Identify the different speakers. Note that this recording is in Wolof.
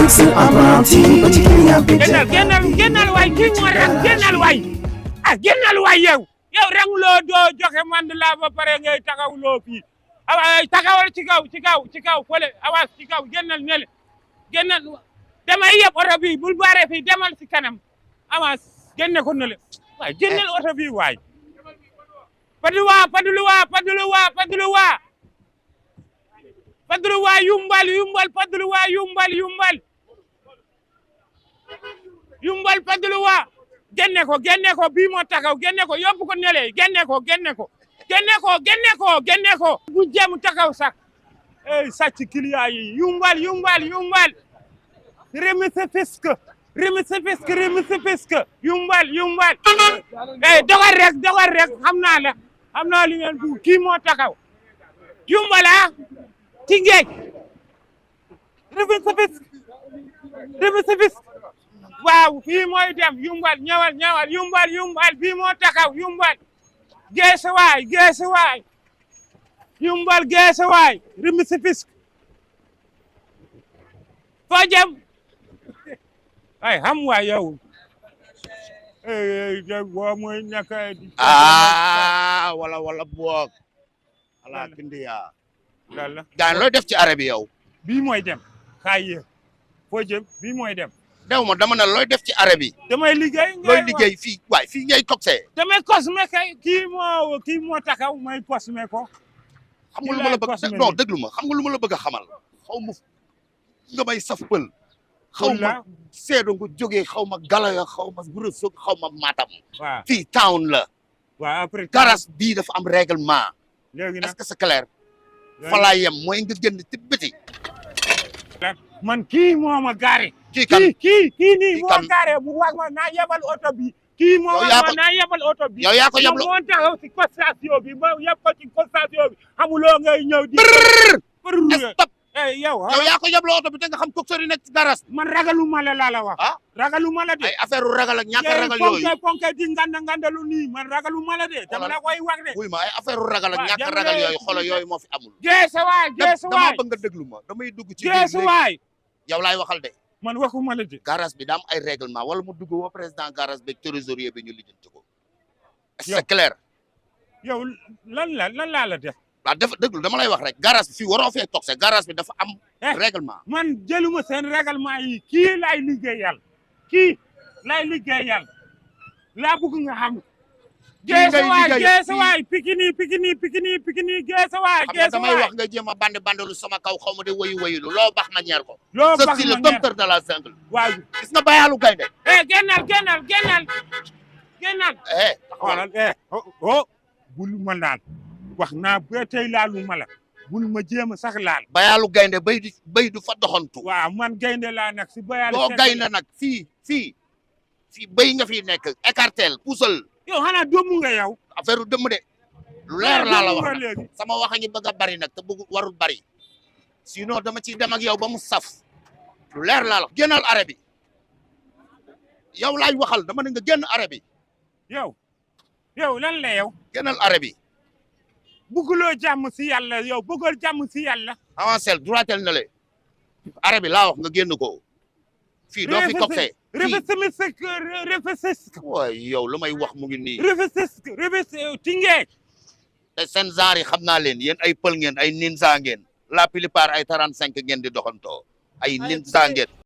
Speaker 1: sa apprenti ba ci client bi
Speaker 2: génnal waay kii moo rang génnal waay génnal waay yow rang loo doo joxe mandela ba pare ngay taxaw loo fii awa taxawal ci kaw fële awa ci kaw génnal nele génnal damay yeb oto bi bul baare fii demal ci kanam awa génne ko nele waay génnal oto bi waay Paduluwa yumbal Paduluwa génne ko bii moo taxaw génne ko yóbbu ko nele génne ko bu jëm taxaw sax sàcc client yi yumbal Remex Fixque yumbal dogal rek xam naa li ngeen bu kii moo taxaw yumbala ci géej Remex Fixque waaw fii mooy dem yumbal ñëwal yumbal bii moo taxaw yumbal geese waay yumbal geese waay Remex Fixque foo jëm ay xam waay yow boo mooy ñàkk
Speaker 3: wala boog ala kindiya
Speaker 2: lalla
Speaker 3: daan looy def ci arrêt bi yow
Speaker 2: bii mooy dem xaay foo jëm bii mooy dem
Speaker 3: dew ma dama ne looy def ci arrêt bi
Speaker 2: damay liggéey
Speaker 3: looy liggéey fii waay fii ngay cogsee
Speaker 2: damay cosme kay kii moo taxaw may cosme ko
Speaker 3: xam nga lu ma la bëgg non déglu ma xam nga lu ma la bëgg a xamal xaw ma nga may saf pël xaw ma seedo nga jógee xaw ma galaya xaw ma Garassou xaw ma Matam fii town la
Speaker 2: waaw après
Speaker 3: garage bii dafa am règlement
Speaker 2: léegi nag
Speaker 3: est-ce que c'est clair fa laa yem mooy nga génn ci biti
Speaker 2: man kii moo ma gaare kii nii moo gaare mu wax ma naa yebal oto bi kii moo wax ma naa yebal oto bi
Speaker 3: yow yaa ko yebal
Speaker 2: moo taxaw ci station bi ma yeb ko ci station bi xamuloo ngay ñëw di
Speaker 3: stop
Speaker 2: yow
Speaker 3: yaa ko yebal oto bi te nga xam coxeur yi nekk ci garage
Speaker 2: man ragaluma la laa la wax ragaluma la de
Speaker 3: ay affaire ragal ak ñàkk ragal yooyu
Speaker 2: ponke di ngandalu nii man ragaluma la de dama la koy wax de
Speaker 3: wuy ma ay affaire ragal ak ñàkk ragal yooyu xolo yooyu moo fi amul
Speaker 2: geese waay
Speaker 3: dama bëgg nga déglu ma damay dugg ci
Speaker 2: geese waay
Speaker 3: yow laay waxal de
Speaker 2: man waxuma la de
Speaker 3: garage bi daa am ay règlement wala mu dugg woo président garage bi trésorier bi ñu lijjanti ko c'est clair
Speaker 2: yow lan laa la def
Speaker 3: waaw dafa déglu dama lay wax rek garage bi fii waroo fee toog se garage bi dafa am règlement
Speaker 2: man jëluma seen règlement yi kii laay liggéeyal laa bëgg nga xam geese waay pikini geese waay
Speaker 3: damay wax nga jéem a bandalu sama kaw xaw ma de wayu loo bax ma ñeer ko
Speaker 2: loo bax ma
Speaker 3: c'est le dompteur de la jungle
Speaker 2: waaw
Speaker 3: gis nga bayaalu gaynde
Speaker 2: génnal xoolal bul ma laal wax naa ba tey laalu ma la bul ma jéem a sax laal
Speaker 3: bayaalu gaynde bay du fa doxantu
Speaker 2: waaw man gaynde laa nag si bayaalu
Speaker 3: boo gaynde nag fii bay nga fi nekk écartel puusal
Speaker 2: yow xanaa doomu nga yow
Speaker 3: affaire u dëmm de lu leer laa la wax nag sama wax a ngi bëgg a bari nag te bëgg warul bari sinon dama ciy dem ak yow ba mu saf lu leer laa la génnal arrêt bi yow laay waxal dama ne nga génn arrêt bi
Speaker 2: yow lan la yow
Speaker 3: génnal arrêt bi
Speaker 2: bëgguloo jàmm si yàlla yow bëggul jàmm si yàlla
Speaker 3: avancel droitel na le arrêt bi laa wax nga génn ko fii doo fi coxee
Speaker 2: Remex
Speaker 3: waay yow lu may wax mu ngi nii
Speaker 2: Remex Tingé
Speaker 3: te seen genre yi xam naa leen yéen ay pël ngeen ay ninja ngeen la plupart ay 35 ngeen di doxantoo ay ninja ngeen